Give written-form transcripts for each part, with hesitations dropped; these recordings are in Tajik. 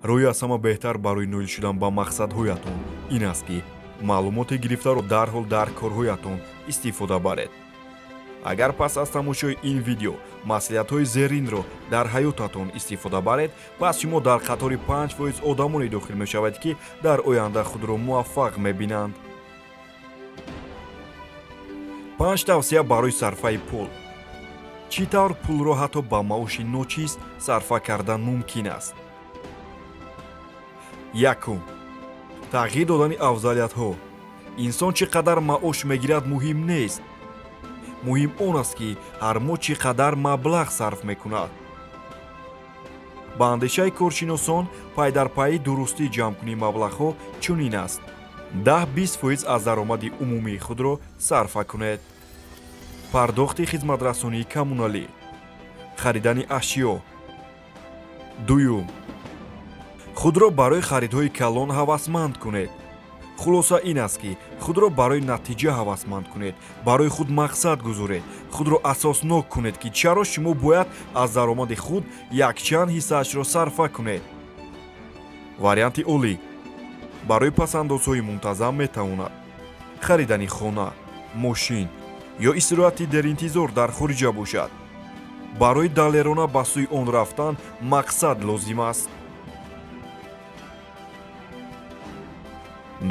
Роҳи аз ҳама беҳтар барои ноил шудан ба мақсадҳоятон ин аст, ки маълумоти гирифтаро дарҳол дар корҳоятон истифода баред. Агар пас аз тамошои ин видео маслиҳатҳои зеринро дар ҳаётатон истифода баред, пас шумо дар қатори 5% одамоне дохил мешавед, ки дар оянда худро муваффақ мебинанд. 5 тавсия барои сарфаи пул. Чӣ тавр пулро ҳатто ба маоши ночиз сарфа кардан мумкин аст? Якум: тағйир додани афзалиятҳо. Инсон чӣ қадар маош мегирад, муҳим нест. Муҳим он аст, ки ҳар моҳ чӣ қадар маблағ сарф мекунад. Ба андешаи коршиносон, пайдарпайи дурустии ҷамъкунии маблағҳо чунин аст: 10-20% аз даромади умумии худро сарфа кунед. Пардохти хизматрасонии коммуналӣ, харидани ашё. Дуюм: худро барои харидҳои калон ҳавасманд кунед. Хулоса ин аст, ки худро барои натиҷа ҳавасманд кунед, барои худ мақсад гузоред, худро асоснок кунед, ки чаро шумо бояд аз даромади худ якчанд ҳиссаашро сарфа кунед. Варианти олӣ барои пасандозҳои мунтазам метавонад харидани хона, мошин ё истироҳати деринтизор дар хориҷа бошад. Барои далерона ба сӯи он рафтан мақсад лозим аст.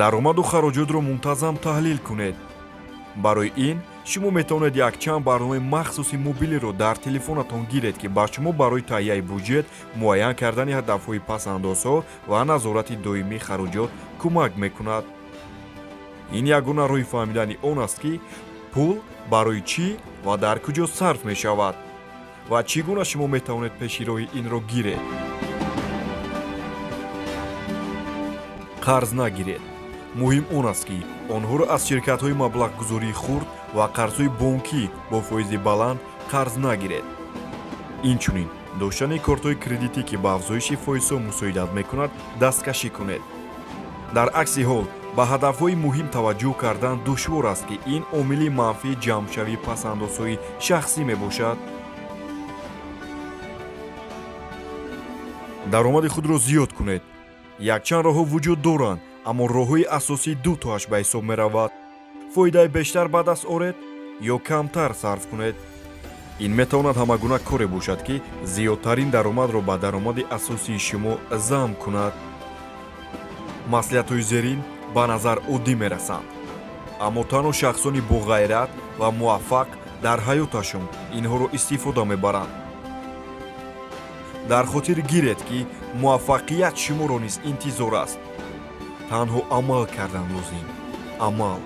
Даромаду хароҷотро мунтазам таҳлил кунед. Барои ин шумо метавонед якчанд барномаи махсуси мобилиро дар телефонатон гиред, ки ба шумо барои таҳияи буҷет, муайян кардани ҳадафҳои пасандозҳо ва назорати доимии хароҷот кӯмак мекунад. Ин ягона роҳи фаҳмидани он аст, ки пул барои чӣ ва дар куҷо сарф мешавад ва чӣ гуна шумо метавонед пеши роҳи инро гиред. Қарз нагиред. Муҳим он аст, ки онҳоро аз ширкатҳои маблағгузории хурд ва қарзҳои бонкӣ бо фоизи баланд қарз нагиред. Инчунин доштани кортҳои кредитӣ, ки ба афзоиши фоизҳо мусоидат мекунад, дасткашӣ кунед. Дар акси ҳол ба ҳадафҳои муҳим таваҷҷӯҳ кардан душвор аст, ки ин омили манфии ҷамъшавии пасандозҳои шахсӣ мебошад. Даромади худро зиёд кунед. Якчанд роҳҳо вуҷуд доранд, аммо роҳҳои асосӣ дутоаш ба ҳисоб меравад: фоидаи бештар ба даст оред ё камтар сарф кунед. Ин метавонад ҳама гуна коре бошад, ки зиёдтарин даромадро ба даромади асосии шумо зам кунад. Маслиҳатҳои зерин ба назар оддӣ мерасанд, аммо танҳо шахсони боғайрат ва муваффақ дар ҳаёташон инҳоро истифода мебаранд. Дар хотир гиред, ки муваффақият шуморо низ интизор аст. Танҳо амал кардан лозим. Амал.